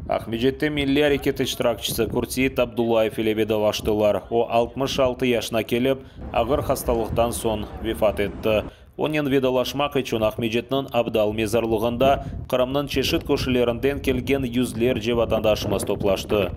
Aqmescitte milliy areket iştirakçisi Kurtseit Abdullayev ile vedalaştılar. O, 66 yaşına kelip, ağır hastalıqtan soñ vefat etti. Onen vedalaşmaq içün Aqmescitniñ Abdal mezarlığında Qırımnıñ çeşit köşelerinden kelgen yüzlerce vatandaşımız toplaştı.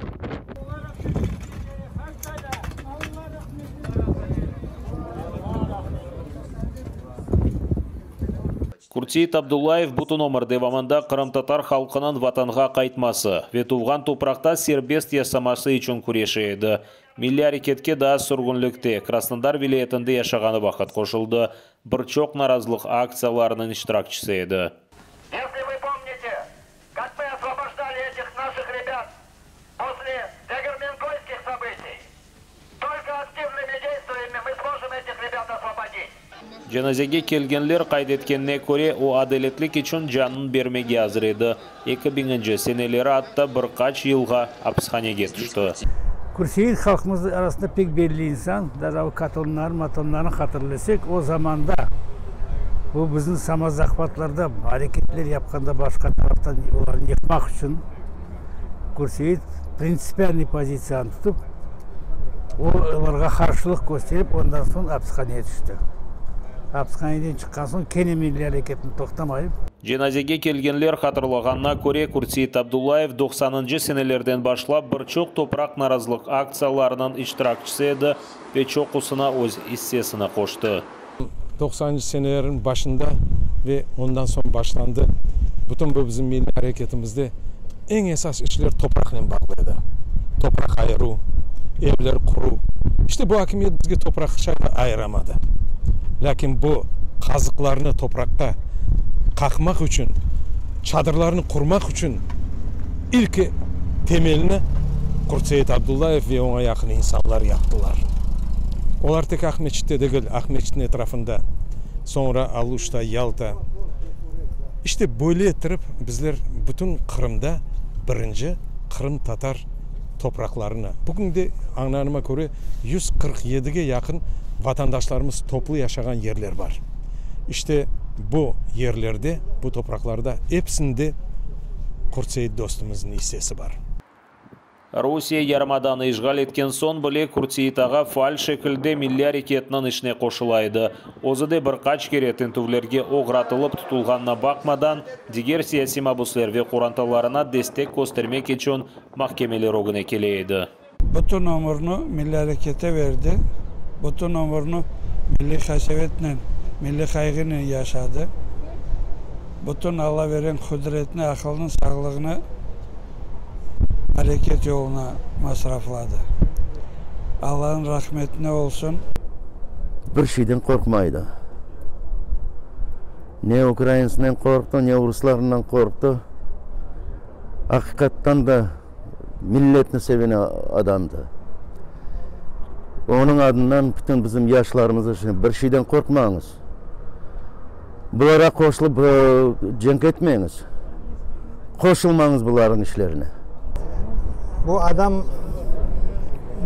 Kurtseit Abdullayev bütün ömür devamında qırımtatar halqınıñ Vatanğa qaytması ve tuvğan topraqta serbest yaşaması içün küreşe edi. Milliy areketke daa sürgünlikte, Krasnodar vilâyetinde yaşağanı vaqıt qoşuldı, bir çoq narazılıq aktsiyalarınıñ iştirakçisi edi. Esli vı pomnite, kak mı osvobojdali etih naşih rebât posle Degirmenkoyskih sobıtiy, tolko aktivnımi deystviyami mı smojem etih rebât osvobodit. Cenazege kelgenler qayd etkenine köre, o, adaletlik içün canını bermege azır edi. Eki biñinci seneleri atta bir qaç yılğa apishanege tüşti. Qurtseit halqımız arasında pek belli insan, daa o katonları, matonlarnı hatırlasak, o zamanda bu bizim samozahvatlarda areketler yapqanda başqa taraftan olarnı yıqmaq içün Qurtseit printsipialnıy pozitsiyanı tutıp, olarğa qarşılıq kösterip, ondan soñ apishaneye tüşti. Apishaneden çıqqan soñ kene milliy areketni toqtamayıp. Cenazege kelgenler hatırlağanına köre, Kurtseit Abdullayev doqsanıncı senelerden başlap bir çoq topraq narazılıq aktsiyalarınıñ iştirakçisi edi ve çoqusına öz issesini qoştı. Doqsanıncı senelerniñ başında ve ondan soñ başlandı bütün bu bizim milliy areketimizde eñ esas işler topraqnen bağlı edi. Topraq ayıruv, evler quruv. İşte bu akimiyet bizge topraq şay da ayıramadı. Lâkin bu qazıqlarnı topraqqa qaqmaq içün, çadırlarnı qurmaq içün ilki temelni Qurtseit Abdullayev ve oña yaqın insanlar yaptılar. Olar tek Aqmeçitte degil, Aqmeçitniñ etrafında, soñra Aluşta, Yalta. İşte böyle ettirip bizler bütün Qırımda birinci qırımtatar topraqlarını, bugün de, añlanıma köre, 147-ge yaqın vatandaşlarımız toplu yaşağan yerler bar. İşte bu yerlerde, bu topraqlarda episinde Qurtseit dostumıznıñ issesi bar. Rusiye yarımadanı işğal etken soñ bile Qurtseit ağa faal şekilde milliy areketniñ işine qoşula edi. Özü de bir qaç kere tintüvlerge oğratılıp tutulğanına baqmadan, diger siyasiy mabusler ve qorantalarına destek köstermek içün mahkemeler ögüne kele edi. Bütün ömürini milliy arekete berdi, bütün ömürini milliy qasevetnen, milliy qayğınen yaşadı. Bütün Alla bergen qudretini, aqılını, sağlığını areket yoluna masrafladı. Allanıñ rahmetine olsun. Bir şeyden qorqmaydı. Ne ukrainsinen qorqtı, ne ruslarından qorqtı. Aqiqattan da milletni seven adamdı. Onıñ adından bütün bizim yaşlarımız bir şeyden qorqmañız. Bulara qoşulıp cenk etmeñiz. Qoşulmañız bularnıñ işlerine. Bu adam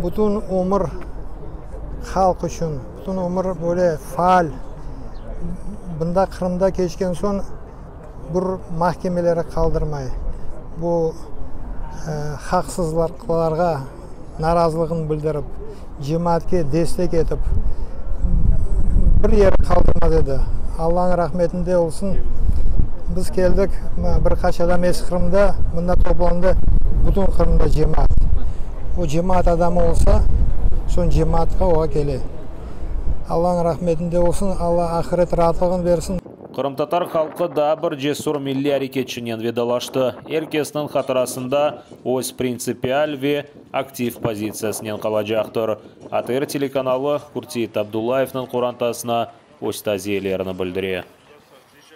bütün ömür halq içün, bütün ömür böyle faal, bunda Qırımda keçken soñ bir mahkemeleri qaldırmay, bu haqsızlıqlarğa narazılığını bildirip, cemaatke destek etip, bir yer qaldırmaz edi. Allanıñ rahmetinde olsun. Biz keldik, bir qaç adam Eski Qırımda, mında toplandı bütün Qırımda cemaat. O cemaat adamı olsa, soñ cemaatqa oğa kele. Allanıñ rahmetinde olsun, Alla ahiret raatlığını bersin. Qırımtatar halqı daa bir cesur milliy areketçinen vedalaştı. Er kesniñ hatırasında öz printsipial ve aktiv pozitsiyasınen qalacaqtır. ATR telekanalı Qurtseit Abdullayevniñ qorantasına öz taziyelerini bildire.